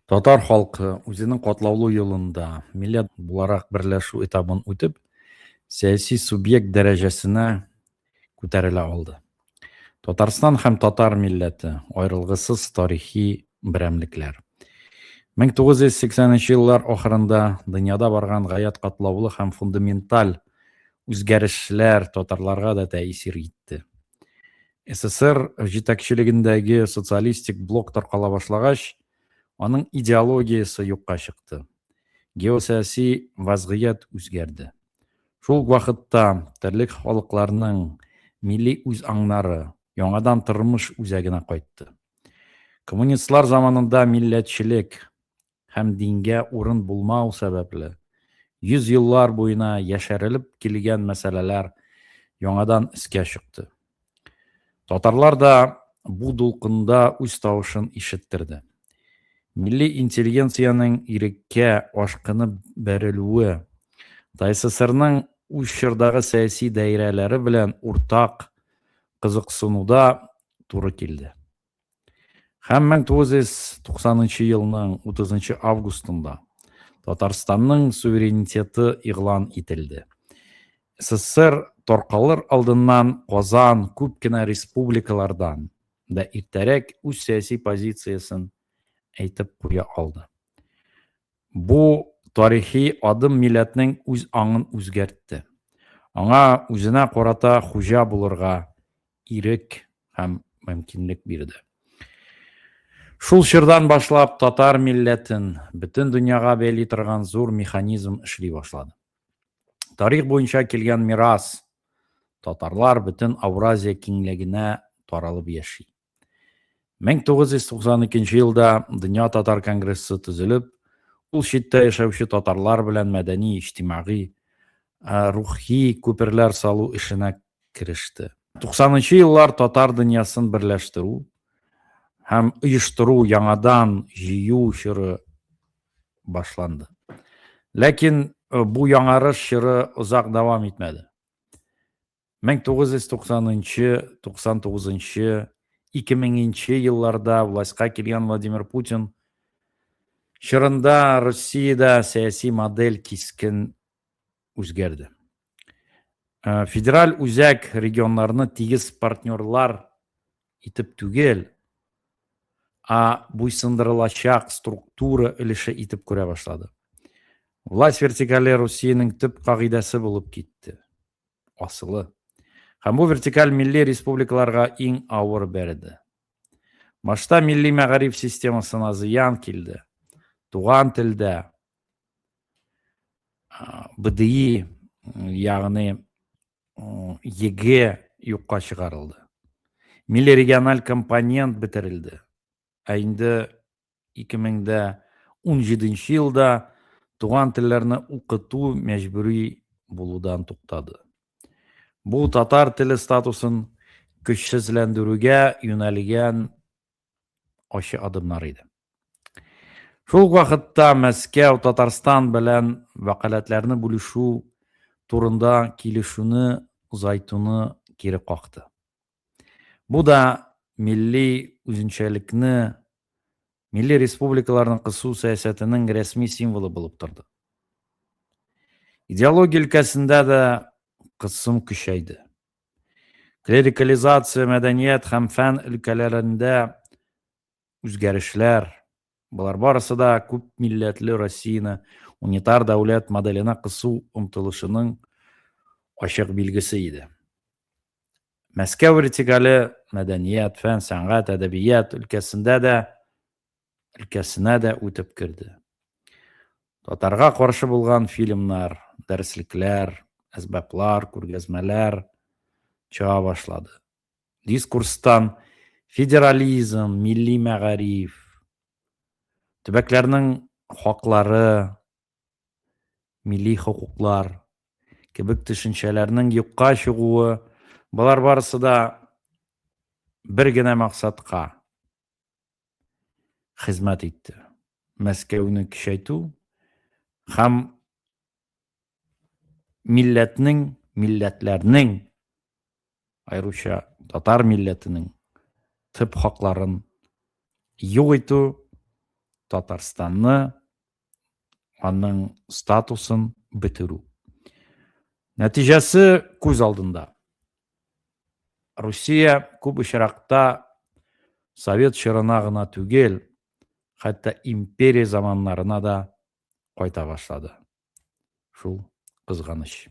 Татар халкы үзенең катлаулы юлында милләт буларак берләшү этабын үтеп, сәяси субъект дәрәҗәсенә күтәрелә алды. Татарстан һәм татар милләте аерылгысыз тарихи берәмлекләр. 1980 еллар ахырында дөньяда барган гаять катлаулы һәм фундаменталь үзгәрешләр татарларга да тәэсир итте. СССР җитәкчелегендәге социалистик блок таркала башлагач, аның идеологиясе юкка чыкты. Геосәяси вазгыять үзгәрде. Шул ук вакытта терлек халыкларның милли үзаңнары яңадан тормыш үзәгенә кайтты. Коммунистлар заманында милләтчелек һәм дингә урын булмау сәбәпле, 100 еллар буена яшәрелеп килгән мәсьәләләр яңадан өскә чыкты. Татарлар да бу дулкында үз тавышын ишеттерде. Милли интеллигенциянең иреккә ашкынып бәрелүе ТАССРның үз чордагы сәяси даирәләре белән уртак кызыксынуда туры килде. Һәм 1990 елның 30 августында Татарстанның суверенитеты игълан ителде. СССР таркалыр алдыннан Казан күп кенә республикалардан да иртәрәк үз сәяси позициясен әйтеп куя алды. Бу тарихи адым милләтнең үз аңын үзгәртте. Аңа үзенә карата хуҗа булырга ирек һәм мөмкинлек бирде. Шул чордан башлап татар милләтен бөтен дөньяга бәйли торган зур механизм эшли башлады. Тарих буенча килгән мирас татарлар бөтен Авразия киңлегенә таралып яши. 1992 елда Дөнья татар конгрессы төзелеп, ул читтә яшәүче татарлар белән мәдәни, иҗтимагый, рухи күперләр салу эшенә кереште. 90 еллар татар дөньясын берләштерү һәм оештыру, яңадан җыю чоры башланды. Ләкин бу яңарыш чоры озак дәвам итмәде. 1990-нчы, 99-нчы, 2000-нче елларда властька килгән Владимир Путин чорында Россиядә сәяси модель кискен үзгәрде. Федераль үзәк регионнарны тигез партнерлар итеп түгел, а буйсындырылачак структура өлеше итеп күрә башлады. Власть вертикале Русиянең төп кагыйдәсе булып китте. Асылы. Һәм бу вертикаль милли республикаларга иң авыр бәрде. Башта милли мәгариф системасына зыян килде. Туган телдә БДИ, ягъни ЕГЭ юкка чыгарылды. Милли региональ компонент бетерелде. Ә инде 2017 елда туган телләрне укыту мәҗбүри булудан туктады. Бу татар теле статусын көчсезләндерүгә юнәлгән ачы адымнар иде. Шул ук вакытта Мәскәү Татарстан белән вәкаләтләрне бүлешү турында килешүне озайтуны кире какты. Бу да милли үзенчәлекне, милли республикаларны кысу сәясәтенең рәсми символы булып торды. Идеология өлкәсендә дә кысым көчәйде. Клерикализация мәдәният һәм фән өлкәләрендә үзгәрешләр, болар барысы да күп милләтле Россияне унитар дәүләт моделенә кысу омтылышының ачык билгесе иде. Мәскәү вертикале мәдәният, фән, сәнгать, әдәбият өлкәсендә дә өлкәсенә дә үтеп керде. Татарга каршы булган фильмнар, дәреслекләр, әсбаплар, күргәзмәләр чыга башлады. Дискурстан федерализм, милли мәгариф, төбәкләрнең хаклары, милли хокуклар кебек төшенчәләрнең юкка чыгуы, болар барысы да бер генә максатка хезмәт итте. Мәскәүне көчәйтү һәм милләтнең, милләтләрнең, аеруча татар милләтенең төп хакларын юк итү. Татарстанны, аның статусын бетерү. Нәтиҗәсе күз алдында. Русия күп очракта совет чорына гына түгел, хәтта империя заманнарына да кайта башлады. Шул кызганыч.